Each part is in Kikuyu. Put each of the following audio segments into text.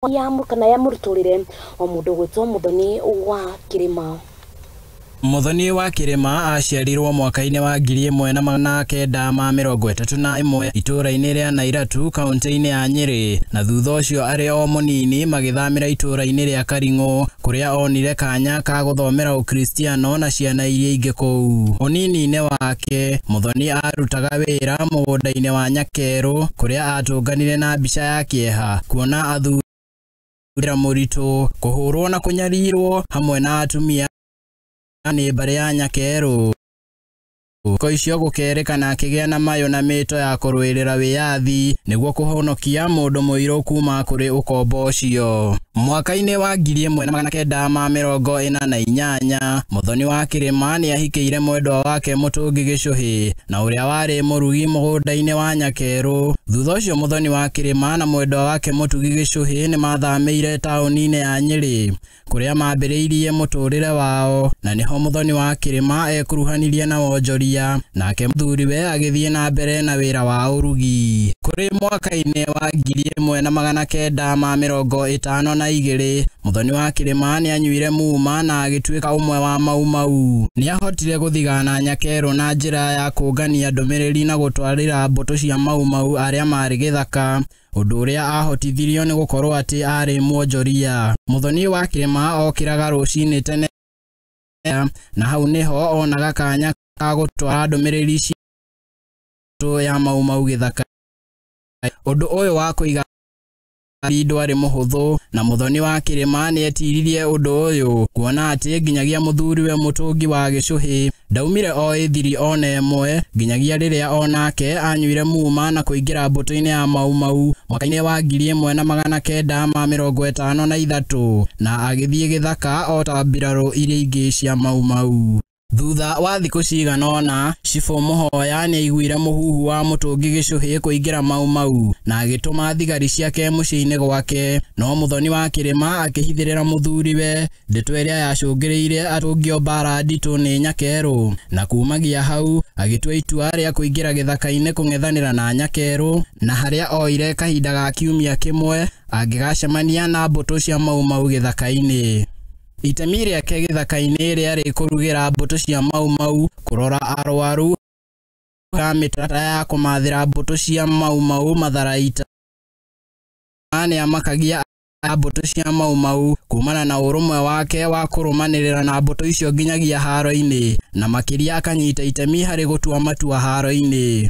Ya kana ya mũtũrĩre wa mũndũ gwĩtwo Muthoni wa Kĩrĩma. Muthoni wa Kĩrĩma aciarirwo mwaka-inĩ wa 1931 itũũra-inĩ rĩa Nairatu kaunti-inĩ ya Nyĩrĩ, na thutha ũcio arĩ o mũnini magĩthamĩra itũũra-inĩ rĩa Karing'ũ kũrĩa onire kanya ka gũthomera ũkristiano na ciana iria ingĩ kũu. Ũnini-inĩ wake Muthoni arutaga wĩra mũgũnda-inĩ wa Nyakerũ kũrĩa atũnganire na mbica ya kĩeha kuona athuri mũritũ kũhũrwo na kũnyarirwo hamwe na atumia nĩ mbarĩ ya Nyakerũ. Thikũ icio gũkerĩkana akĩgĩa na mayũ na mĩto ya kũrũĩrĩra wĩyathi nĩguo kũhonokia mũndũ mũirũ kuma kũrĩ ũkombo ũcio. Mwaka-inĩ wa 1948 Muthoni wa Kĩrĩma nĩahikĩire mwendwa wake Mũtũngi Gĩcũhĩ na ũrĩa warĩ mũrugi mũgũnda-inĩ wa Nyakerũ. Thutha ũcio Muthoni wa Kĩrĩma na mwendwa wake Mũtugi Gĩcũhĩ nĩmathamĩire taũni-inĩ ya Nyĩrĩ kũrĩa mambĩrĩirie mũtũrĩre wao, na nĩho Muthoni wa Kĩrĩma ekuruhanirie na wonjoria, nake mũthuriwe agĩthiĩ na mbere na wĩra wa ũrugi. Kũrĩ mwaka-inĩ wa 1952 Muthoni wa Kĩrĩma nĩanyuire muma na agĩtuĩka ũmwe wa Mau Mau. Nĩahotire gũthigana Nyakerũ na njĩra ya kũngania ndũmĩrĩri na gũtwarĩra mbũtũ cia Mau Mau arĩa marĩ gĩthaka, ũndũ ũrĩa ahotithirio nĩ gũkorwo atĩ arĩ mwonjoria. Muthoni wa Kĩrĩma okĩraga rũcinĩ tene na hau nĩho onaga kanya ka gũtwara ndũmĩrĩri cia ya Mau Mau gĩthaka. Ũndũ ũyũ wa kũiga ndwarĩ mũhũthũ, na Muthoni wa Kĩrĩma nĩetiririe ũndũ ũyũ kuona atĩ nginyagia mũthuriwe Mũtũngi wa Gĩcũhĩ ndaumire o ĩthiri ona ĩmwe nginyagia rĩrĩa onake anyuire muma na kũingĩra mbũtũ-inĩ ya Mau Mau mwaka-inĩ wa 1953 na agĩthiĩ gĩthaka o ta mbirarũ iria ingĩ cia Mau Mau. Thutha wa thikũ cigana ũna, Cibũ Mũhoya nĩaiguire mũhuhu wa Mũtũngi Gĩcũhĩ kũingĩra Mau Mau na agĩtũma thigari ciake mũciĩ-inĩ gwake, no Muthoni wa Kĩrĩma akĩhithĩrĩra mũthuriwe, ndeto ĩrĩa yacũngĩrĩirie atũngio mbara nditũ nĩ Nyakerũ, na kumagia hau agĩtua itua rĩa kũingĩra gĩthaka-inĩ kũng'ethanĩra na Nyakerũ, na harĩa oire kahinda ga kiumia kĩmwe angĩgacemania na mbũtũ cia Mau Mau gĩthaka-inĩ. Itemi rĩake gĩthaka-inĩ rĩarĩ kũrugĩra mbũtũ cia Mau Mau, kũrora arwaru, mĩtaratara ya kũmathĩra mbũtũ cia Mau Mau matharaita. Nĩamakagia mbũtũ cia Mau Mau kumana na ũrũmwe wake wa kũrũmanĩrĩra na mbũtũ icio nginyagia haro-inĩ, na makĩria akanyita itemi harĩ gũtua matua haro-inĩ.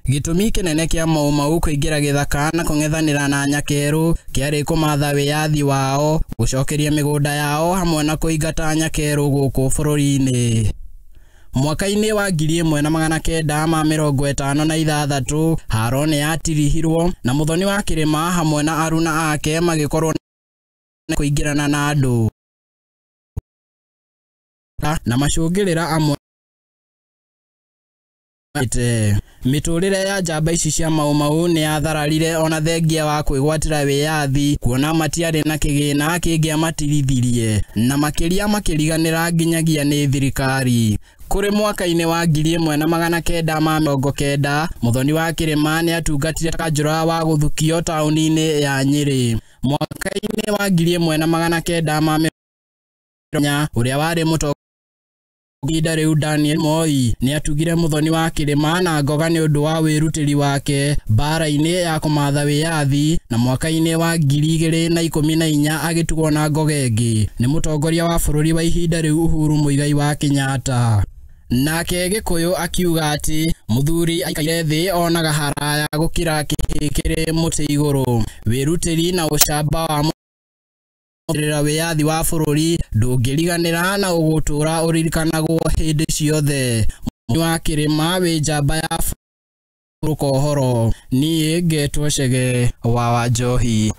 Gĩtũmi kĩnene kĩa Mau Mau kũingĩra gĩthaka na kũng'ethanĩra na Nyakerũ kĩarĩ kũmatha wĩyathi wao, gũcokeria mĩgũnda yao hamwe na kũingata Nyakerũ gũkũ bũrũri-inĩ. Mwaka-inĩ wa 1956 haro nĩyatirihirwo na Muthoni wa Kĩrĩma hamwe na aruna ake magĩkorwo kũingĩrana na andũ na macũngĩrĩra amwe. Mĩtũrĩre ya njamba ici cia Mau Mau nĩyathararire ona thengia wa kwĩgwatĩra wĩyathi kuona matiarĩ na kĩgĩna kĩngĩamatirithirie, na makĩria makĩriganĩra nginyagia nĩ thirikari. Kũrĩ mwaka-inĩ wa 1990 Muthoni wa Kĩrĩma nĩatungatire ta kanjũra wa gũthukio taũni-inĩ ya Nyĩrĩ. Mwaka-inĩ wa 1990 ũrĩa warĩ mũtongoria ihinda rĩu Daniel Moi nĩatugire Muthoni wa Kĩrĩma na ngoga nĩ ũndũ wa wĩrutĩri wake mbara-inĩ ya kũmatha wĩyathi, na mwaka-inĩ wa 2014 agĩtugwo na ngoga ĩngĩ nĩ mũtongoria wa bũrũri wa ihinda rĩu Uhuru Muigai wa Kenyatta. Nake Gĩkũyũ akiuga atĩ mũthuri aikaire thĩ onaga haraya gũkĩra kĩhĩ kĩrĩ mũtĩ igũrũ. Wĩrutĩri na ũcamba wa wĩyathi wa bũrũri ndũngĩriganĩra na ũgũtũra ũririkanagwo hĩndĩ ciothe. Muthoni wa Kĩrĩma wĩ njamba ya rũkohoro. Niĩ ngetwo Chege wa Wanjohi.